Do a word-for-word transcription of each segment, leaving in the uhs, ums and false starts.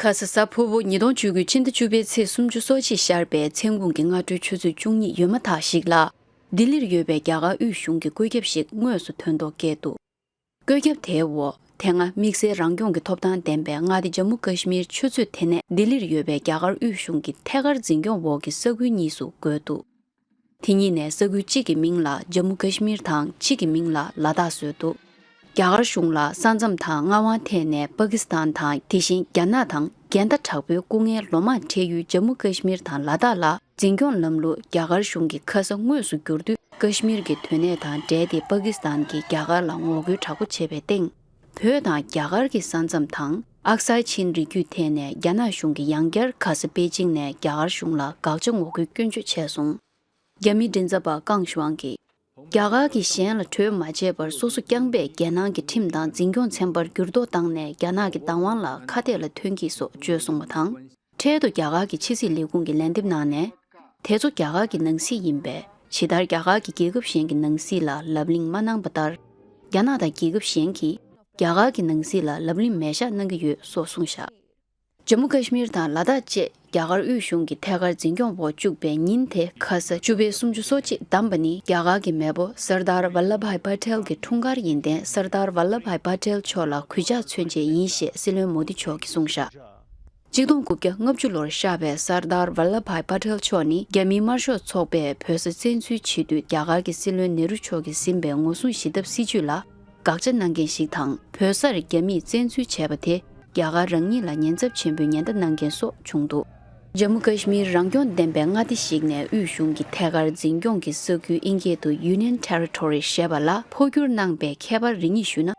ཁ་ས་གཟའ་ཕུར་བུ་ཉིས་སྟོང་བཅུ་དགུ་ཕྱི་ཟླ་བཅུ་པའི་ཚེས་སུམ་ཅུ་སོ་གཅིག་ཤར་པའི་མཚན་གུང་གི་སྔ་དྲོའི་ཆུ་ཚོད་བཅུ་གཉིས་ཡོལ་མ་ཐག་ཞིག་ལ། ལྡི་ལིར་ཡོད་པའི་རྒྱ་གར་དབུས་གཞུང་གི་བཀོད་ཁྱབ་ཞིག་དངོས་སུ་ཐོན་ཐོག་བཀོད་འདུག་བཀོད་ཁྱབ་དེའི་འོག་དེ་སྔ་དམིགས་བསལ་རང་སྐྱོང་གི་ཐོབ་ཐང་ལྡན་པའི་མངའ་སྡེ་ཇམ་མུ་ཀ་ཤི་མིར་ཆུ་ཚོད་དེ་ནས་ལྡི་ལིར་ཡོད་པའི་རྒྱ་གར་དབུས་གཞུང་གི་ཐད་ཀར་འཛིན་སྐྱོང་འོག་གི་ས་ཁུལ་གཉིས་སུ་བགོས་འདུག་དེ་གཉིས་ནས་ས་ཁུལ་གཅིག་གི་མིང་ལ་ཇམ་མུ་ཀ་ཤི་མིར་དང་གཅིག་གི་མིང་ལ་ལ་དྭགས་བཟོས་འདུག་རྒྱ་གར་གཞུང་ལ་ས་མཚམས་དང་མངའ་དབང་ཐད་ནས་པ་ཀི་སི་ཐན་དང་དེ་བཞིན་རྒྱ་ནག་དང་འགལ་ཟླ་དྲག་པོའི་སྐུ་ངལ་ལོ་མང་འཕྲད་ཡུལ་ཇམ་མུ་ཀ་ཤི་མིར་དང་ལ་དྭགས་ལ་འཛིན་སྐྱོང་ལམ་ལུགས་རྒྱ་གར་གཞུང་གི་ཁ་ས་དངོས་སུ་བསྒྱུར་དུས། ཀ་ཤི་མིར་གྱི་དོན་གནད་དང་འབྲེལ་ཏེ་པ་ཀི་སི་ཐན་གྱིས་རྒྱ་གར་ལ་ངོ་རྒོལ་དྲག་པོ་བྱས་པའི་སྟེང་། བོད་དང་རྒྱ་གར་གྱི་ས་མཚམས་དང་ཨག་སའི་ཆིན་རི་རྒྱུད་ཐད་ནས་རྒྱ་ནག་གཞུང་གིས་ཡང་བསྐྱར་ཁ་ས་པེ་ཅིང་ནས་རྒྱ་གར་གཞུང་ལ་དགག་བྱ་ངོ་རྒོལ་སྐྱོན་བརྗོད་བྱས་སོང་། རྒྱ་མི་མགྲིན་ཚབ་པ་ཀང་ཞུའང་གིས། རྒྱ་གར་གྱིས་གཞན་ལ་གྲོས་མ་བྱས་པར་སོ་སོ་རྐྱང་པས་རྒྱལ་ནང་གི་ཁྲིམས་དང་འཛིན་སྐྱོང་ཚན་པར་འགྱུར་ལྡོག་བཏང་ནས་རྒྱ་ནག་གི་བདག་དབང་ལ་ཁ་གཏད་ལ་ཐོན་གྱིས་སོགས་བརྗོད་སོང་བ་དང་། འཕྲལ་དུ་རྒྱ་གར་གྱི་ཕྱི་སྲིད་ལས་ཁུངས་ཀྱི་ལན་འདེབས་གནང་ནས། དེ་ཚོ་རྒྱ་གར་གྱི་ནང་སྲིད་ཡིན་པས། ཇི་ལྟར་རྒྱ་གར་གྱི་རྒྱལ་ཁབ་གཞན་གྱི་ནང་སྲིད་ལ་ལབ་གླེང་མ་གནང་པ་ལྟར། རྒྱ་ནག་དང་རྒྱལ་ཁབ་གཞན་གྱིས་རྒྱ་གར་གྱི་ནང་སྲིད་ལ་ལབ་གླེང་མེད་བཞག་གནང་གི་ཡོད་སོགས་གསུངས་བཞག་ཇམ་མུ་ཀ་ཤི་མིར་དང་ལ་དྭགས་བཅས་རྒྱ་གར་དབུས་གཞུང་གི་ཐད་ཀར་འཛིན་སྐྱོང་འོག་བཅུག་པའི་ཉིན་དེ་ཁ་ས་བཅུ་པའི་སུམ་ཅུ་སོ་གཅིག་བདམས་པ་ནི་རྒྱ་གར་གྱི་མེས་པོ་སར་དར་ཝལ་ལབ་བྷའི་པ་ཏེལ་གྱི་འཁྲུངས་སྐར་ཡིན་ཏེ། སར་དར་ཝལ་ལབ་བྷའི་པ་ཏེལ་མཆོག་ལ་གུས་ཕྱག་མཚོན་ཆེད་ཡིན་ཞེས་སྲིད་བློན་མོ་དི་མཆོག་གིས་གསུངས་བཞག་ཆིག་སྟོང་དགུ་བརྒྱ་ལྔ་བཅུ་ལོར་གཤེགས་པའི་སར་དར་ཝལ་ལབ་བྷའི་པ་ཏེལ་མཆོག་ནི་རྒྱ་མིའི་དམར་ཤོག་ཚོགས་པས་བོད་ས་བཙན་འཛུལ་བྱེད་དུས་རྒྱ་གར་གྱི་སྲིད་བློན་ནེ་རུ་མཆོག་གིས་ཟིན་པའི་ངོ་སྲུང་བཞེས་ཐབས་སྲིད་ཇུས་ལ་དགག་བྱ་གནང་མཁན་ཞིག་དང་། བོད་སར་རྒྱ་མིས་བཙན་འཛུལ་བྱས་པ་དེ་རྒྱ་གར་རང་ཉིད་ལ་ཉེན་ཚབས་ཆེན་པོའི་ཉེན་བརྡ་གནང་མཁན་སོགས་བྱུང་འདུག་ཇམ་མུ་ཀ་ཤི་མིར་རང་སྐྱོང་ལྡན་པའི་མངའ་སྡེ་ཞིག་ནས་དབུས་གཞུང་གི་ཐད་ཀར་འཛིན་སྐྱོང་གི་ས་ཁུལ་ཨིན་སྐད་དུ་Union Territory ཞེས་པ་ལ་འཕོ་འགྱུར་གནང་པའི་ཁྱད་པར་རེ་གཉིས་ཞུས་ན།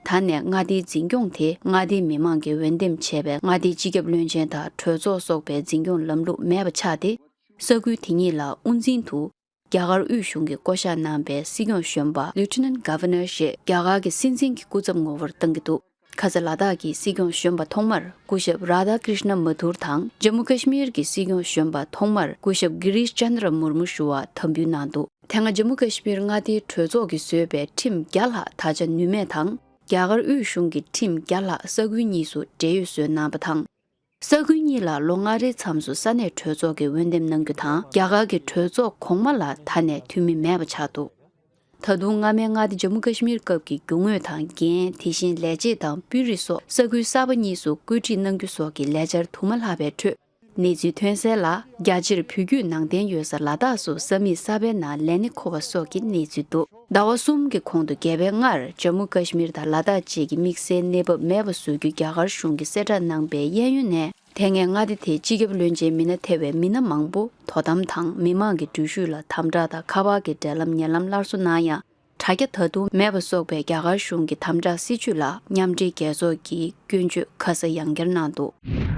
ད་ནས་མངའ་སྡེའི་འཛིན་སྐྱོང་དེ་མངའ་སྡེའི་མི་མང་གིས་འོས་འདེམས་བྱས་པའི་མངའ་སྡེའི་སྤྱི་ཁྱབ་བློན་ཆེན་དང་གྲོས་ཚོགས་སོགས་པའི་འཛིན་སྐྱོང་ལམ་ལུགས་མེད་པ་ཆགས་ཏེ། ས་ཁུལ་དེ་གཉིས་ལ་དབུ་འཛིན་དུ་རྒྱ་གར་དབུས་གཞུང་གིས་བསྐོ་གཞག་གནང་པའི་སྲིད་སྐྱོང་གཞོན་པ་Lieutenant Governor ཞེས་རྒྱ་གར་གྱི་སྲིད་འཛིན་གྱི་སྐུ་ཚབ་ངོ་བོར་བཏང་གི་འདུག་ཁ་ས་ལ་དྭགས་ཀྱི་སྲིད་སྐྱོང་གཞོན་པ་ཐོག་མར་སྐུ་ཞབས་རཱ་དྷ་ཀྲིཤ་ན་མ་ཐུར་དང་། ཇམ་མུ་ཀ་ཤི་མིར་གྱི་སྲིད་སྐྱོང་གཞོན་པ་ཐོག་མར་སྐུ་ཞབས་གྷི་རིཤ་ཅན་དྲ་མུར་མུ་ཞུ་བར་དམ་འབུལ་གནང་འདུག་དེ་སྔ་ཇམ་མུ་ཀ་ཤི་མིར་མངའ་སྡེའི་གྲོས་ཚོགས་ཀྱིས་བཟོས་པའི་ཁྲིམས་བརྒྱ་ལྷག་ད་ཆ་ནུས་མེད་དང་། རྒྱ་གར་དབུས་གཞུང་གི་ཁྲིམས་བརྒྱ་ལྷག་ས་ཁུལ་གཉིས་སུ་བགྲེས་ཡོལ་བཟོས་གནང་བ་དང་། ས་ཁུལ་གཉིས་ལ་ལོ་ལྔ་རེའི་མཚམས་སུ་ས་གནས་གྲོས་ཚོགས་ཀྱིས་འོས་འདེམས་གནང་རྒྱུ་དང་། རྒྱ་གར་གྱི་གྲོས་ཚོགས་གོང་མ་ལ་ད་ནས་འཐུས་མི་མེད་པ་ཆགས་འདུག་ད་དུང་སྔ་མའི་མངའ་སྡེ་ཇམ་མུ་ཀ་ཤི་མིར་སྐབས་ཀྱི་རྒྱུ་དངོས་དང་འགན། དེ་བཞིན་ལས་བྱེད་དང་དཔོན་རིགས་སོགས་ས་ཁུལ་གསར་པ་གཉིས་སུ་བཀོད་སྒྲིག་གནང་རྒྱུ་སོགས་ཀྱི་ལས་འཆར་དུ་མ་ལྷག་པའི་ཁྲོད། གནས་ཚུལ་ཐོན་གསལ་ལ། རྒྱ་ཆེར་བོད་བརྒྱུད་ནང་བསྟན་ཡོད་ས་ལ་དྭགས་སུ་ས་མིག་གསར་པའི་ནང་ལས་གནས་འཁོར་བ་སོགས་ཀྱི་གནས་ཚུལ་འདུག་ཟླ་བ་གསུམ་གྱི་གོང་དུ་རྒྱལ་བའི་སྔར་ཇམ་མུ་ཀ་ཤི་མིར་དང་ལ་དྭགས་བཅས་ཀྱི་དམིགས་བསལ་གནས་བབ་མེད་པ་བཟོ་རྒྱུ་རྒྱ་གར་གཞུང་གིས་གསལ་བསྒྲགས་གནང་པའི་གཡས་གཡོན་ནས། དེ་སྔའི་མངའ་སྡེ་དེའི་སྤྱི་ཁྱབ་བློན་ཆེན་མི་སྣ་ཐེ་བའི་མི་སྣ་མང་པོ་དོ་དམ་དང་མི་མང་གི་འགྲུལ་བཞུད་ལ་དམ་དྲག་དང་ཁ་པར་གྱི་འབྲེལ་ལམ་ཉེ་ལམ་སླར་གསོ་གནང་ཡང་། དྲ་རྒྱ་ད་དུང་མེད་པ་སོགས་པའི་རྒྱ་གར་གཞུང་གི་དམ་དྲག་སྲིད་བྱུས་ལ་མཉམ་འབྲེལ་རྒྱལ་ཚོགས་ཀྱིས་སྐྱོན་བརྗོད་ཁ་གསལ་ཡང་བསྐྱར་གནང་འདུག